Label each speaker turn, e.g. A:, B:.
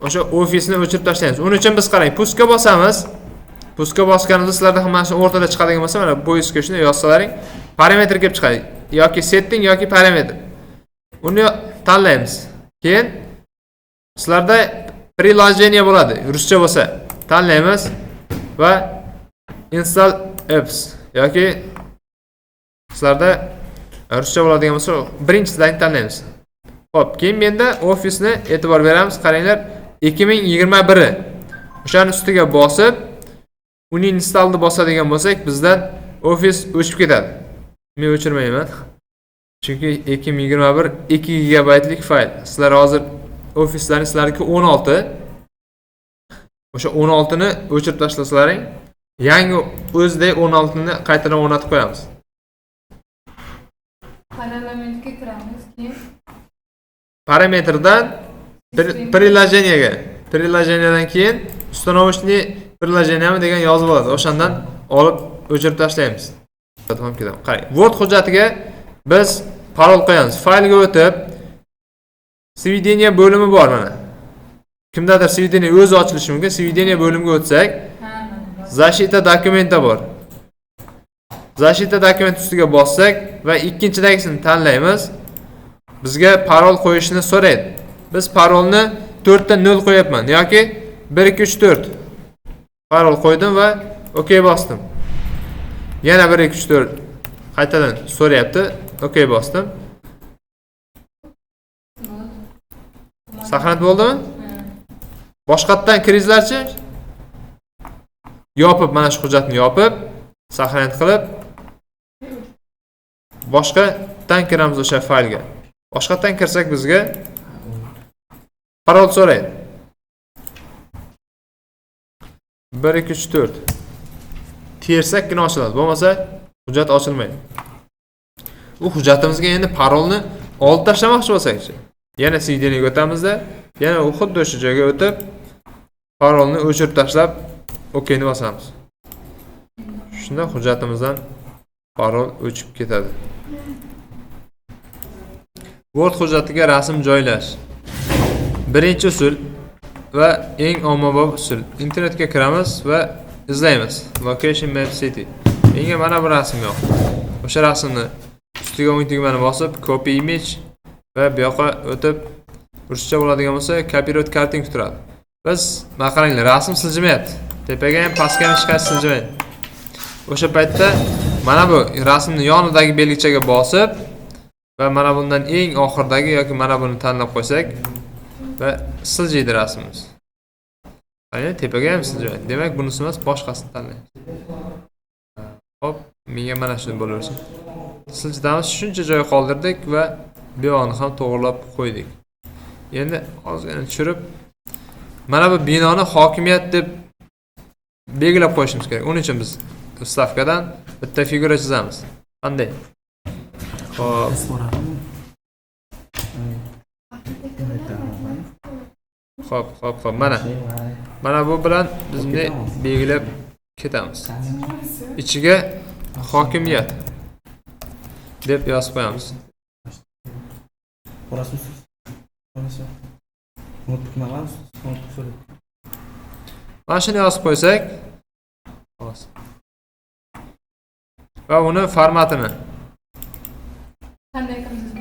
A: O'sha ofisni o'chirib tashlaymiz. Uning uchun biz qarang, пуск ka bosamiz. Пуск ka bosganimizda sizlarda ham mana shu o'rtada chiqadigan bo'lsa, mana поиск ga shuni yozsalaring, parametr kelib chiqadi. Yoki setting yoki parametr. Uni tanlaymiz. Keyin sizlarda приложение bo'ladi, ruscha bo'lsa. Tanlaymiz va install apps yoki sizlarda ruscha bo'ladigan bo'lsa, birinchisidan tanlaymiz. Xo'p, keyin menda ofisni e'tibor beramiz. Qaranglar, 2021. O'shani ustiga bosib, uninstallni bosadigan bo'lsak, bizdan ofis o'chib ketadi. Men o'chirmayman. Chunki 2021 2 gigabaytlik fayl. Sizlar hozir ofislarni sizlarniki 16. O'sha 16 ni o'chirib tashlasalaring, yangi o'zidagi 16 ni qaytadan o'rnatib qo'yamiz.
B: Parametrga kiramiz, keyin
A: Parametrdan приложение ga. Приложение dan keyin установочный приложение degan yozib oladi. O'shandan olib o'chirib tashlaymiz. Tamom ketadi. Qarang, Word hujjatiga biz parol qo'yamiz. Faylga o'tib, сведение bo'limi bor mana. Kimdadir сведение o'zi ochilishi mumkin. Сведение bo'limiga o'tsak,
B: Ha, mana bor.
A: Защита документа bor. Защита документ ustiga bossak va ikkinchidagisini tanlaymiz. Bizga parol qo'yishni so'raydi. Biz parolni 4 ta 0 qo'yapman yoki 1 2 3 4 parol qo'ydim va OK bosdim. Yana 1 2 3 4 qaytadan so'rayapti. OK bosdim.
B: Bo'ldi.
A: Saqlanib bo'ldimi?
B: Ha.
A: Boshqatdan kiringizlarchi? Yopib, mana shu hujjatni yopib, сохранить qilib, boshqatdan kiramiz o'sha faylga. Boshqatdan kirsak, bizga parol so'raydi. 1 2 3 4 tersakkina ochiladi. Bo'lmasa hujjat ochilmaydi. U hujjatimizga endi parolni olib tashlamoqchi bo'lsak-chi? Yana сведение ga o'tamizda, yana u xuddi o'sha joyga o'tib, parolni o'chirib tashlab, OK ni bosamiz. Shunda hujjatimizdan parol o'chib ketadi. Word hujjatiga rasm joylash. Birinchi usul va eng ommabop usul. Internetga kiramiz va izlaymiz. Location Map City. Menga mana bu rasm yoqdi. O'sha rasmni ustiga o'ng tugmani bosib, copy image va bu yoqqa o'tib, ruscha bo'ladigan bo'lsa, копировать картинку turadi. Biz mana qaranglar, rasm siljimayapti. Tepaga ham, pastga ham hech qaysi siljimaydi. O'sha paytda mana bu rasmni yonidagi belgichaga bosib va mana bundan eng oxiridagi yoki mana buni tanlab qo'ysak va siljiydi rasmimiz. Qarang, tepaga ham siljimaydi. Demak, bunisi emas, boshqasini tanlaymiz. Hop, menga mana shu bo'laversin. Siljitamiz, shuncha joy qoldirdik va bu yog'ini ham to'g'rilab qo'ydik. Endi ozgina tushirib, mana bu binoni hokimiyat deb belgilab qo'yishimiz kerak. Uning uchun biz вставка dan bitta figura chizamiz. Qanday? Xo'p,
C: So'radimi?
A: Xo'p, mana. Mana bu bilan biz bunday belgilab ketamiz. Ichiga hokimiyat deb yozib qo'yamiz.
C: Borasizmi? Borasiz. Unutib unutib so'raydi.
A: Mana shuni yozib qo'ysak, xolos. Va uni formatini
B: Qanday qilib?